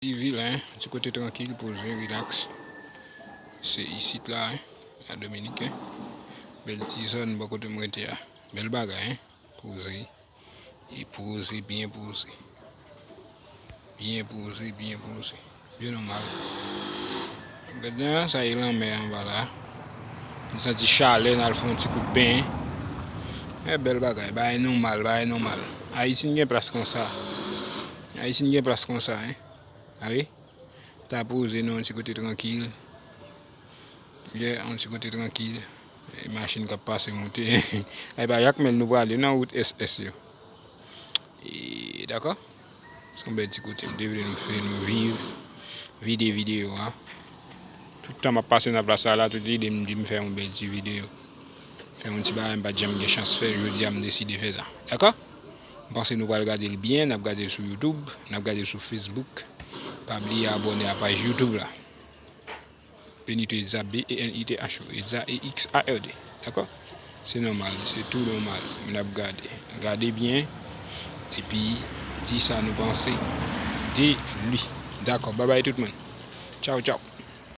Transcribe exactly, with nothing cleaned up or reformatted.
Ti vil, en, ti kote trankil, poze, rilaks. Se isit la, en, la Dominik, en. Bèl ti zòn bò kote m rete a. Bèl bagay, en. Poze. E poze, byen poze. Byen poze, byen poze. Byen nòmal. Gade sa, e lanmè anba la. N santi chalè, n al fè yon ti kout benyen. E bèl bagay, bagay nòmal, bagay nòmal. Ayiti n gen plas konsa. Ayiti n gen plas konsa, en. A wi. Ta poze nan yon ti kote trankil. Yeah, yon ti kote trankil. E machin k ap pase moute. Ay pa Jakmèl nou prale nan wout S S yo. E, dakò? Se yon bèl ti kote m te vle nou fè nou viv, vide videyo a. Tout tan m ap pase nan plas sa la, tout lide m di m fè yon bèl ti videyo. Fè yon ti bagay m pa t janm gen chans fè, jodi a m deside fè sa. Dakò? M panse nou pral gade l byen, n ap gade l sou YouTube, n ap gade l sou Facebook. Pa bliye abòne a paj YouTube la. Benito Exard, B E N I T H O, Exard, E X A R D. Dakò? Se nòmal, se tou nòmal. N ap gade. Gade byen, epi di sa nou panse de li. Dakò, babay tout moun. Tchaw, tchaw.